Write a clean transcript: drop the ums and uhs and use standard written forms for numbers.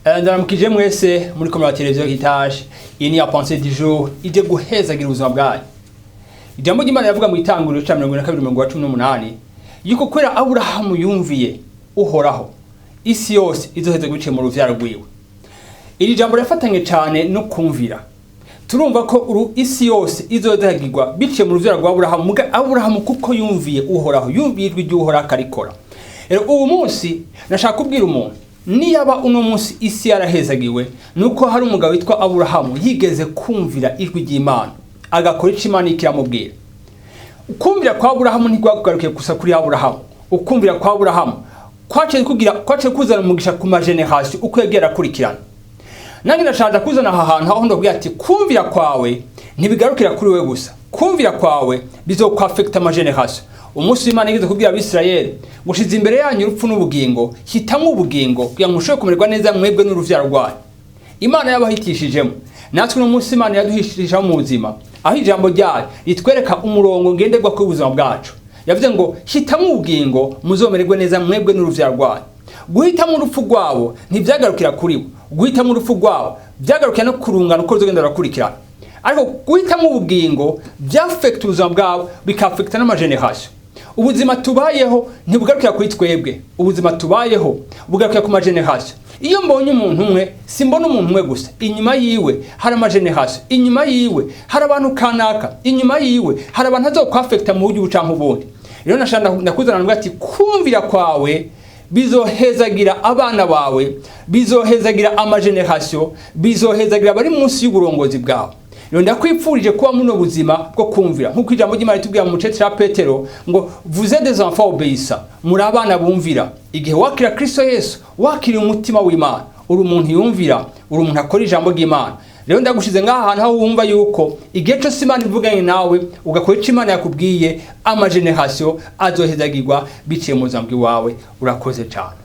Ndaramukije mwese muri kumwe na televiziyo Hitaje. Iyi ni ya Pensée du jour ije guhezagira ubuzima bwanyu. Ijambo ry'Imana yavuga mu Itanguriro ca 22 umurongo wa 18 yuko kubera Aburahamu yumviye Uhoraho, isi yose izoheza biciye mu ruvyaro rwiwe. Iri jambo rirafatanye cane no kumvira. Turumva ko isi yose izohezagirwa biciye mu ruvyaro rwa Aburahamu, muga Aburahamu kuko yumviye Uhoraho, yumviye ijwi ry'Uhoraho akarikora. Rero ubu munsi nashaka kubwira umuntu, niyaba uno munsi isi yarahezagiwe, nuko hari umugabo witwa Aburahamu yigeze kumvira ijwi ry'Imana, agakora ico Imana ikiramubwira. Ukumvira kwa Aburahamu ntigwagarukiye gusa kuri Aburahamu. Ukumvira kwa Aburahamu kwaciye kugira, kwaciye kuzana umugisha ku ma générations uko yagiye arakurikirana. Nanjye ndashaka kuzana aha hantu aho ndabwira ati: kumvira kwawe ntibigarukira kuri wewe gusa, kumvira kwawe bizokwafekta ama générations. Umunsi w'Imana yigeze kubwira Abisirayeli ngo: "Ushize imbere yanyu urupfu n'ubugingo, hitamwo ubugingo kugira ngo mushobore kumererwa neza mwebwe n'uruvyaro rwanyu." Imana yabahitishijemo. Natwe uno munsi Imana yaduhishijemo mu buzima, aho ijambo ryayo ritwereka umurongo ngenderwako w'ubuzima bwacu. Yavuze ngo: "Hitamwo ubugingo muzomererwe neza mwebwe n'uruvyaro rwanyu." Guhitamo urupfu rwabo ntibyagarukira kuri bo, guhitamo urupfu rwabo byagarukira no kurungana uko ruzogenda rurakurikirana, ariko guhitamo ubugingo byafekta ubuzima bwabo, bikafekta n'ama générations. Ubuzima tubayeho ntibugarukira kuri twebwe, ubuzima tubayeho bugarukira ku ma générations. Iyo mbonye umuntu umwe, simbona umuntu umwe gusa. Inyuma yiwe hari ama générations, inyuma yiwe hari abantu kanaka, inyuma yiwe hari abantu azokwafekta mu buryo canke ubundi. Rero nashaka ndakuzana ngo ati: kumvira kwawe bizohezagira abana bawe, bizohezagira ama générations, bizohezagira abari munsi y'uburongozi bwawe. Rero ndakwipfurije kuba muno buzima bwo kumvira, nk'uko ijambo ry'Imana ritubwira mu cete ca Petero ngo: "Vous êtes des enfants obéissants", muri abana bumvira. Igihe wakira Kristo Yesu, wakiriye umutima w'Imana, uri umuntu yumvira, uri umuntu akora ijambo ry'Imana. Rero ndagushize ngaha hantu aho wumva yuko igihe cyose Imana ivuganye nawe, ugakora icyo Imana yakubwiye, ama générations azohezagirwa biciye mu buzima bw'iwawe. Urakoze cyane.